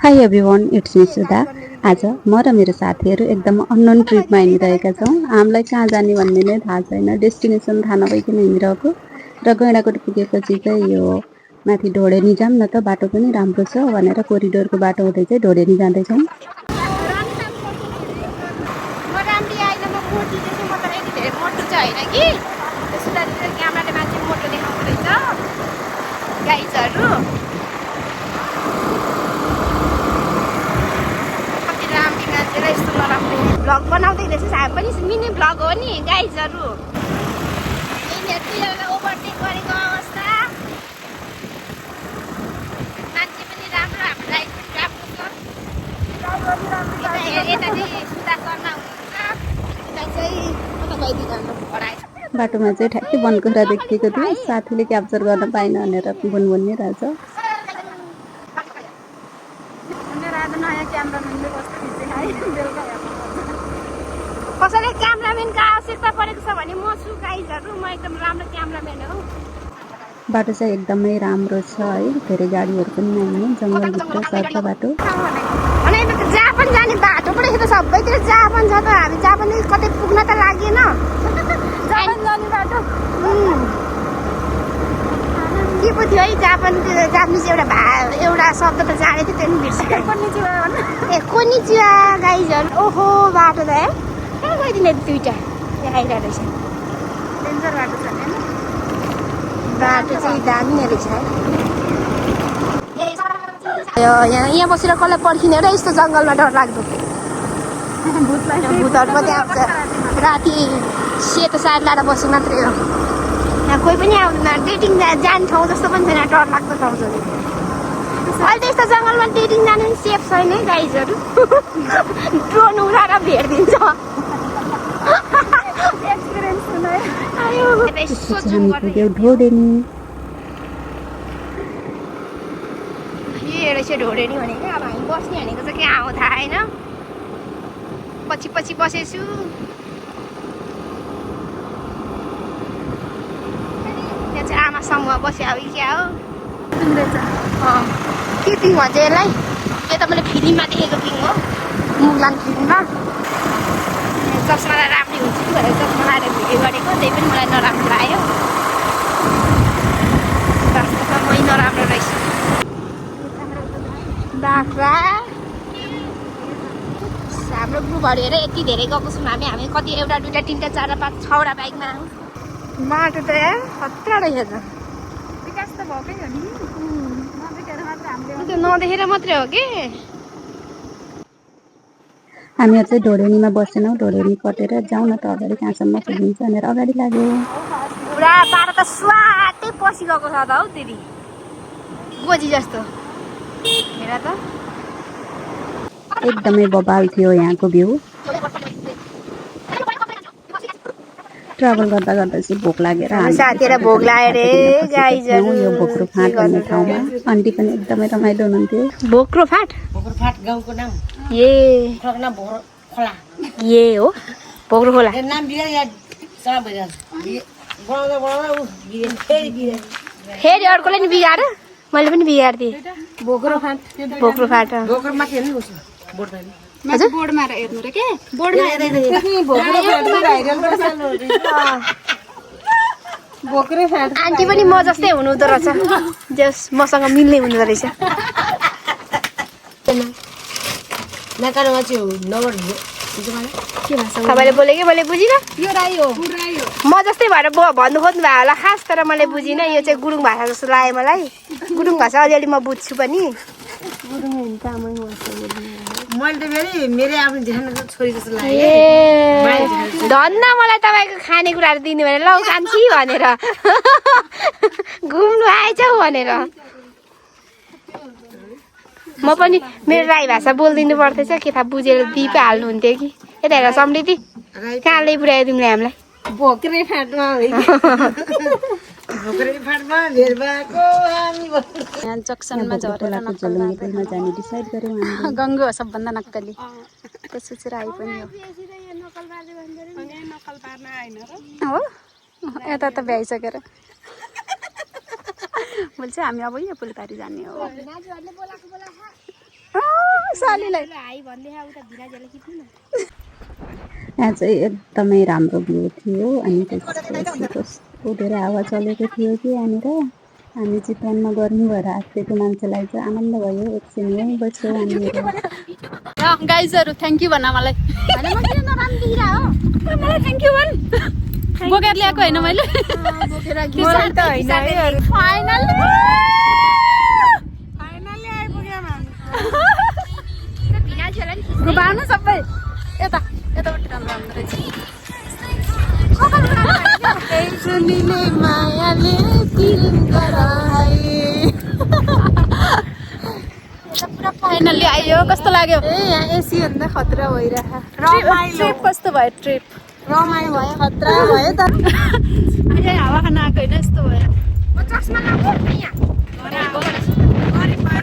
High everyone, it's me सुधा। आज म र मेरो साथीहरू एकदम अननोन ट्रिपमा हिँडिरहेका छौँ। हामीलाई कहाँ जाने भन्ने नै थाहा छैन, डेस्टिनेसन थाहा नभइकन हिँडिरहेको र गैँडाकोट पुगेपछि चाहिँ यो माथि ढोडेनी जाऊँ न त, बाटो पनि राम्रो छ भनेर कोरिडोरको बाटो हुँदै चाहिँ ढोडेनी जाँदैछौँ। भ्लग बनाउँदै रहेछ, हामी पनि मिनी भ्लग हो नि गाइजहरू। ओभरटेक गरेको अवस्था, मान्छे पनि राम्रो, हाम्रो लाइफ पनि राम्रो छ। यता चाहिँ सुधा शर्मा हुनुहुन्छ, यता चाहिँ कता गइदिनु हाम्रो पढाइ। बाटोमा चाहिँ ठ्याक्कै बनकुरा देखेको थियो, साथीले क्याप्चर गर्न पाइन भनेर बुनबुन्ने रहेछ। कसैले क्यामराम्यानको आवश्यकता परेको छ भने म छु गाइजहरू, म एकदम राम्रो क्यामराम्यान हो। बाटो चाहिँ एकदमै राम्रो छ है, धेरै गाडीहरू पनि नहिँड्ने, जङ्गलभित्र सर्छ बाटो। अनि जहाँ पनि जाने बाटो पो रहेछ त, सबैतिर जहाँ पनि छ त। हामी जहाँ पनि कतै पुग्न त लागेन, जहाँ पनि जाने बाटो के पो थियो है, जापानिज एउटा शब्द त जानेको थियो, त्यो पनि बिर्सियो। ए कोनिचिवा गाइजहरू। ओहो बाटो त है, कहाँ गइदिने दुइटा देखाइरहेको रहेछ। डेन्जर बाटो छ नि, बाटो चाहिँ दामी नै रहेछ है। यहाँ बसेर कसलाई पर्खिने र यस्तो जङ्गलमा डर लाग्दो। भूतहरू पनि आउँछ, राति सेतो साडी लाएर बसे मात्रै हो। यहाँ कोही पनि आउँदैन, डेटिङ जाने ठाउँ जस्तो पनि छैन, डर लाग्दो ठाउँ छ। अहिले त यस्तो जङ्गलमा डेटिङ जानु पनि सेफ छैन है गाइजहरू। ड्रोन उडाएर भेटिदिन्छ। ढोडेनी भनेको अब हामी बस्ने भनेको चाहिँ कहाँ हो थाहा होइन। पछि पछि बसेछु। यहाँ चाहिँ आमा समूह बस्यो कि क्या हो के पिङ भन्छ यसलाई? यो त मैले फिल्ममा देखेको पिङ हो, मुगलान फिल्ममा। चस्मालाई राम्री हुन्छ कि भनेर चस्मा लगाएर भिडियो गरेको, त्यही पनि मलाई नराम्रो लाग्यो। वास्तवमा मै नराम्रो रहेछु। बाख्रा हाम्रो ग्रुपहरू हेरेर यति धेरै गएको छौँ हामी कति एउटा दुईवटा तिनवटा चारवटा पाँच छवटा बाइकमा। बाटो त यार खतरा रहेछ त। विकास त भएकै हो नि, त्यो नदेखेर मात्रै हो कि। हामीहरू चाहिँ ढोडेनीमा बसेनौँ, ढोडेनी कटेर जाउँ न त अगाडि कहाँसम्म पुगिन्छ भनेर अगाडि लाग्यो। पुरा बाटो त स्वाटै पसिगएको छ त हौ, दिदी गोजी जस्तो। हेर त एकदमै बबाल थियो यहाँको भ्यू। ट्राभल गर्दा गर्दा चाहिँ भोक लागेर साथीहरु भोक लाग्यो रे गाइजहरु। यो भोक्रो फाँट भन्ने ठाउँमा आन्टी पनि एकदमै रमाइलो हुनुहुन्थ्यो। भोक्रो फाँट गाउँको नाम ए नाम भोक्रो खोला ए हो भोक्रो खोला नाम बिगार याद सबै भइरहेछ। बनाउँदा बनाउँदा उ फेरि अर्कोले नि बिगार, मैले पनि बिगार्दिए। भोक्रो फाँट भोक्रो माथि हेर्नु उस बोर्ड हजुर बोर्डमा हेर्नु रे के बोर्डमा भोक्रो फाँट आन्टी पनि म जस्तै हुनुहुँदो रहेछ, जस मसँग मिल्ने हुँदो रहेछ। नकानमा चाहिँ नगर तपाईँले बोलेको मैले बुझिनँ। यो राई हो म जस्तै भएर भन्नु खोज्नु भयो होला खास, तर मैले बुझिनँ। यो चाहिँ गुरुङ भाषा जस्तो लाग्यो मलाई। गुरुङ भाषा अलिअलि म बुझ्छु पनि। मैले त फेरि मेरो आफ्नो जेठानको छोरी जस्तो लाग्यो। ए धन्न मलाई तपाईँको खानेकुराहरू दिनु भने लौ कान्छी भनेर घुम्नु आएछौ भनेर। म पनि मेरो राई भाषा बोलिदिनु पर्थेछ, के थाहा बुझेर दिइ पो हाल्नुहुन्थ्यो कि। यता हेर समृद्धि कहाँ लै पुऱ्यायो तिमीले हामीलाई? भोक्रे फाँटमा भोक्रे फाँटमा भेट भएको हामी यहाँ जक्सनमा झरेर झोलुङ्गेपुलमा जाने डिसाइड गर्यौँ हामीले। गङ्गो हो सबभन्दा नक्कली, त्यसपछि राई पनि हो यता त भ्याइसकेर बोल्छ हामी अब यहाँ पुलपारी जाने हो। सालीलाई हाई भन्दै उता भिराजले खिच्नु न यहाँ चाहिँ एकदमै राम्रो भ्यू थियो अनि त्यसपछि कस्तो धेरै हावा चलेको थियो कि यहाँनिर हामी चितवनमा गर्मी भएर आएको मान्छेलाई चाहिँ आनन्द भयो एकछिन यहीँ बस्यो हामीहरू गाइजहरू थ्याङ्क यू भन्न मलाई मलाई थ्याङ्क यू भन् बोकेर ल्याएको होइन मैले घुमाउनु सबै यता यतापट्टि राम्रो राम्रो रहेछ फाइनल्ली आयो कस्तो लाग्यो यहाँ एसी भन्दा खतरा भइरहेको ट्रिप कस्तो भयो ट्रिप रमाइलो भयो खतरा भयो त हावा खान आएको होइन यस्तो भयो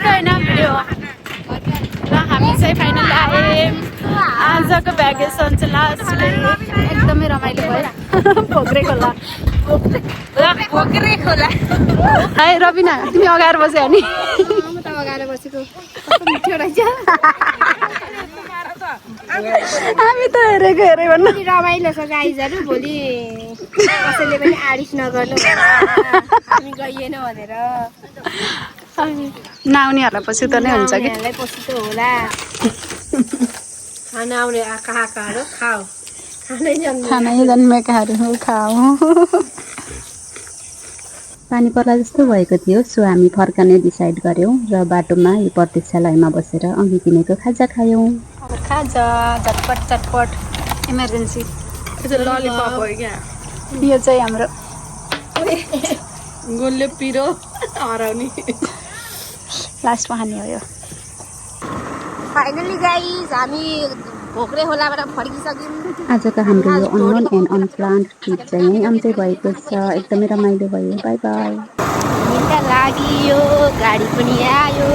होइन भिडियो र हामी चाहिँ फाइनल आयौँ आजको भ्याकेसन चाहिँ लास्ट डे एकदमै रमाइलो भयो भोग्रे खोला है रबिना तिमी अगाएर बस्यो नि म त अगाएर बसेको कस्तो मिठो रहेछ हामी त हेरेको भन्नु रमाइलो छ गाइजहरू भोलि कसैले पनि आडिस नगर्नु हामी गइएन भनेर नआउनेहरूलाई पछि त नै हुन्छ कि पछि त होला खाना आउने आकाहरू खाऊ खानै जन्मेकाहरू खाऊ पानी पर्ला जस्तो भएको थियो सो हामी फर्कने डिसाइड गऱ्यौँ र बाटोमा यो प्रतीक्षालयमा बसेर अघि किनेको खाजा खायौँ खाजा झटपट झटपट इमर्जेन्सी ललिपप हो क्या यो चाहिँ हाम्रो गोलले पिरो हराउने लास्टमा खाने हो यो फाइनली गाइज हामी भोक्रे खोलाबाट फर्किसक्यौँ आजको हाम्रो यो अननोन एन्ड अनप्लान्ड ट्रिप चाहिँ यहीँ अन्त्य भएको छ एकदमै रमाइलो भयो बाई बाई लागि यो गाडी पनि आयो